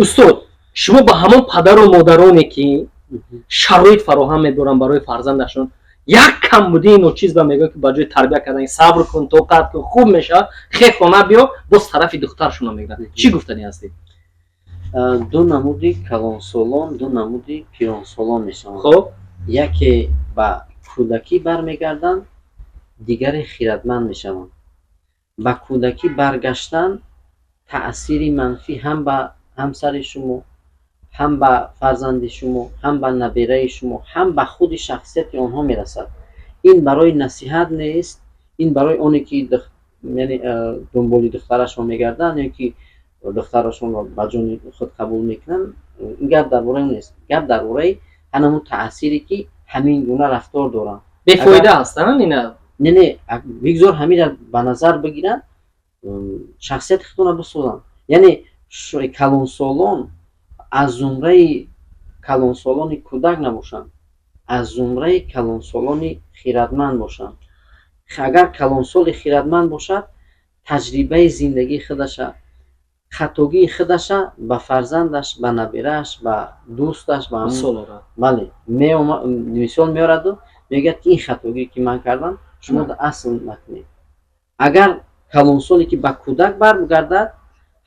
Устод, шумо ба ҳамон падару модароне, ки шароит фароҳам медоранд барои фарзандашон, як камбудии ночиз ба мегӯяд, ки ба ҷои тарбия кардани, сабр кун, тоқат кун, хуб мешавад, хе, хона биё, боз тарафи духтаршона мегирад, чӣ гуфтанӣ ҳастед? Ду намуди калонсолон, ду намуди пиронсолон мешаванд. Яке ба кӯдакӣ бармегарданд, дигаре хиратманд мешаванд. Ба кӯдакӣ баргаштан таъсири манфӣ ҳам ба ҳамсари шумо, ҳам ба фарзанди шумо, ҳам ба набераи шумо, ҳам ба худи шахсияти онҳо мерасад. Ин барои насиҳат нест, ин барои оне ки яъне дунболи духтарашон мегарданд ё ки духтарашонро ба ҷони худ қабул мекунанд, ин гап дар бораи он нест. Гап дар бораи ҳанамун таъсире, ки ҳамин гуна рафтор доранд. Бефоида ҳастанд ина. Не, бигзор ҳамира ба назар бигиранд, шахсияти худро бисозанд. Яъне калонсолон аз зумраи калонсолони кӯдак набошанд, аз зумраи калонсолони хиратманд бошанд. Агар калонсоли хиратманд бошад, таҷрибаи зиндагии худаша, хатогии худаша ба фарзандаш, ба набирааш, ба дӯсташ, ба бале, мисол меораду мегӯяд, ки ин хатогие, ки ман кардам, шумо асл накунед. Агар калонсоле, ки ба кӯдак баргардад,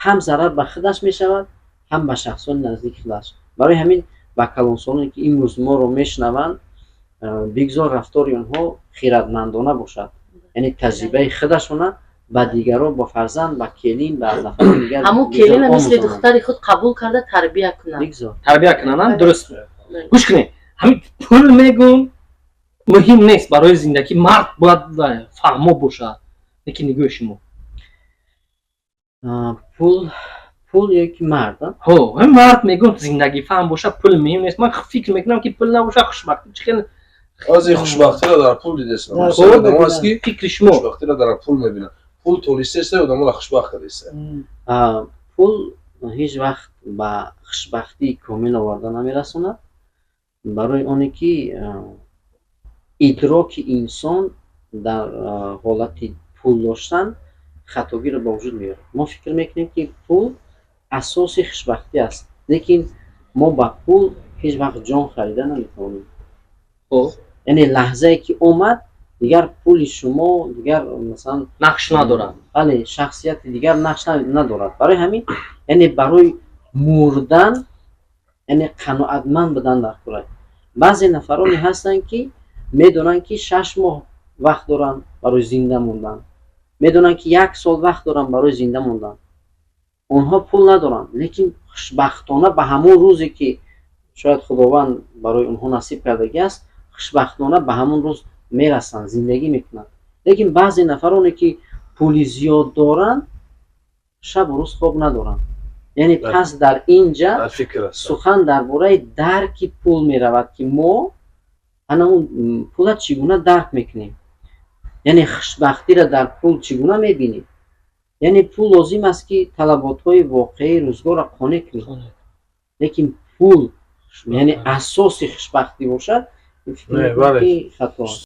ҳам зарар ба худаш мешавад, ҳам ба шахсони наздики худаш. Барои ҳамин ба калонсолоне, ки имрӯз моро мешунаванд, бигзор рафтори онҳо хиратмандона бошад, яъне таҷрибаи худашона ба дигарон, ба фарзанд, ба келин, ба нафарони дигар. Ҳамун келина мисли духтари худ қабул карда, тарбия кунад. Бигзор. Тарбия кунанд, дуруст. Гӯш кунед, ҳамин пул мегӯм, муҳим нест барои зиндагӣ, мард бояд фаҳмо бошад, лекин нигоҳи шумо? Пул ё ки мард? Ҳо, мард мегӯм, зиндагифаҳм бошад, пул муҳим нест. Ман фикр мекунам, ки пул набошад, хушбахтӣ чӣ хел? Ози хушбахтиро дар пул дидест ки Фикри шумо? Хушбахтиро дар пул мебинад. Пул толистеста, одаморо хушбахт кардеста. Пул ҳеҷ вақт ба хушбахтии комил оварда намерасонад, барои оне ки идроки инсон дар ҳолати пул доштан хатогиро ба вуҷуд меорад. Мо фикр мекунем, ки пул асоси хушбахтӣ аст, лекин мо ба пул ҳеҷ вақт ҷон харида наметавонем. Яъне лаҳзае ки омад, дигар пули шумо дигар, масалан, нақш надорад. Бале, шахсияти дигар нақш надорад. Барои ҳамин, яъне барои мурдан, яъне қаноатманд будан дар кора. Баъзе нафароне ҳастанд, ки медонанд, ки 6 моҳ вақт доранд барои зинда мондан, медонанд, ки як сол вақт доранд барои зинда мондан. Онҳо пул надоранд, лекин хушбахтона ба ҳамон рӯзе, ки шояд Худованд барои онҳо насиб кардагӣ аст, хушбахтона ба ҳамон рӯз мерасанд, зиндагӣ мекунанд. Лекин баъзе нафароне, ки пули зиёд доранд, шабу рӯз хоб надоранд. Яъне пас дар ин ҷа Дар фикр ҳастам. сухан дар бораи дарки пул меравад, ки мо ана он пула чӣ гуна дарк мекунем, яъне хушбахтиро дар пул чӣ гуна мебинем. Яъне пул лозим аст, ки талаботҳои воқеии рӯзгорро қонеъ кунем, лекин пул яъне асоси хушбахтӣ бошад, ин фикр Не, мекунам, бале. ки хато аст.